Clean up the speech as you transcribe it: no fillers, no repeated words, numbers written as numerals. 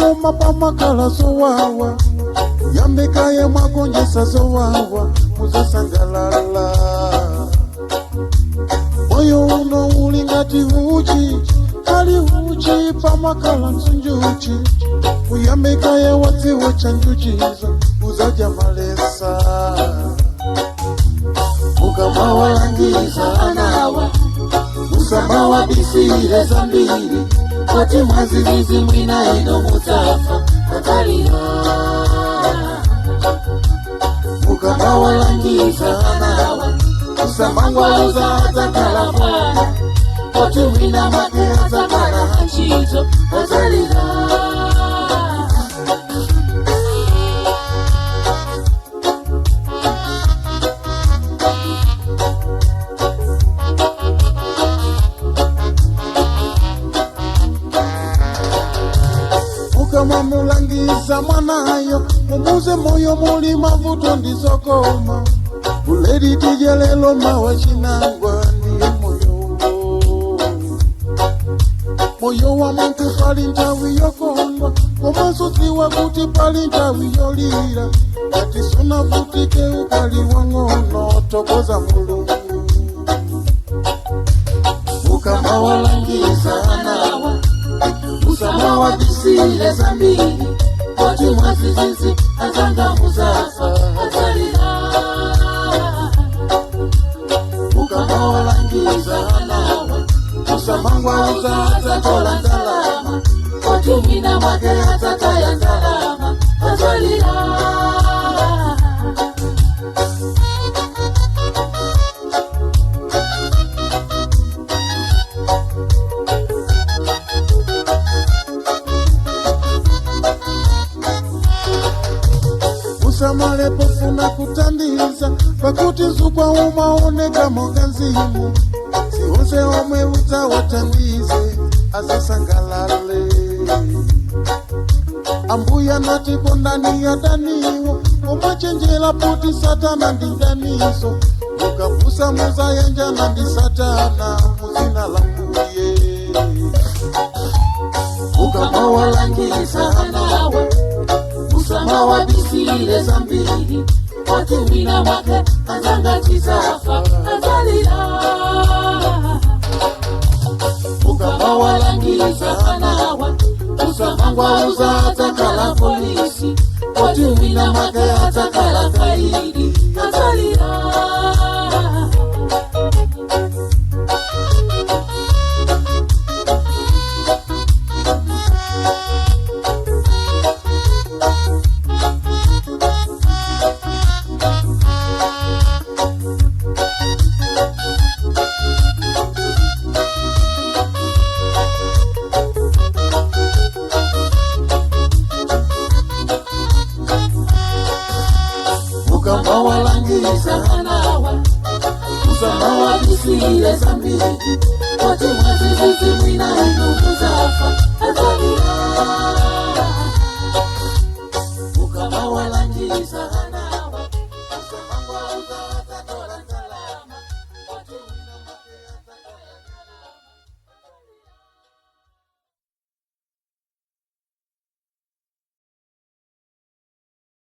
zokoma pamakhala zowawa, yambikaye mwagonjesa zowawa, muzasangalala. Moyo uno uli ngati uchi, kali uchi pamakhala msunjuchi, uyambikaye wadziwo cha njuchizo, uzadya malesa. Ukamawalangiza anawa, usamawabisire zambiri, poti mwazizizi mwina ino mutsafa atalira. Ukamawalangiza anawa, usamangwauza adzakhala mwana, poti mwina mwake adzakhala ntchito atalira. Ukamamulangiza mwanayo, mumuze moyo muli mavuto ndizokoma, uledi tijelelo mawa chinangwa ndiye moyo. Moyo wa muntu pali nthawi yokondwa, komanso dziwa kuti pali nthawi yolira. Ngati sunavutike ukali wang'ono, tokoza Mulungu. Ukamawalangiza anawa, usamawabisire zambiri, poti mwazizizi azanga muzafa azalira. Ukamawalangiza anawa, usamangwauza adzatola ndalama, poti mwina mwake adzataya ndalama azalira. Usamale pofuna kutandiza, pakuti mzukwa umaoneka monga mzimu, siwonse omwe udzawatandize azasangalale. Ambuya nati kondani adaniwo, omachenjera poti satana ndi mdaniso, mukapusa muzayanjana ndi satana muzina la Mbuye. Ukamawalangiza anawa, usamawabisire zambiri, poti mwina mwake azanga chizafa azalira. Ukamawalangiza anawa, usamangwauza adzakhala polisi, poti mwina mwake adzakhala kaidi azalira. Ukamawalangiza anawa, usamawabisire zambiri, poti mwazizizi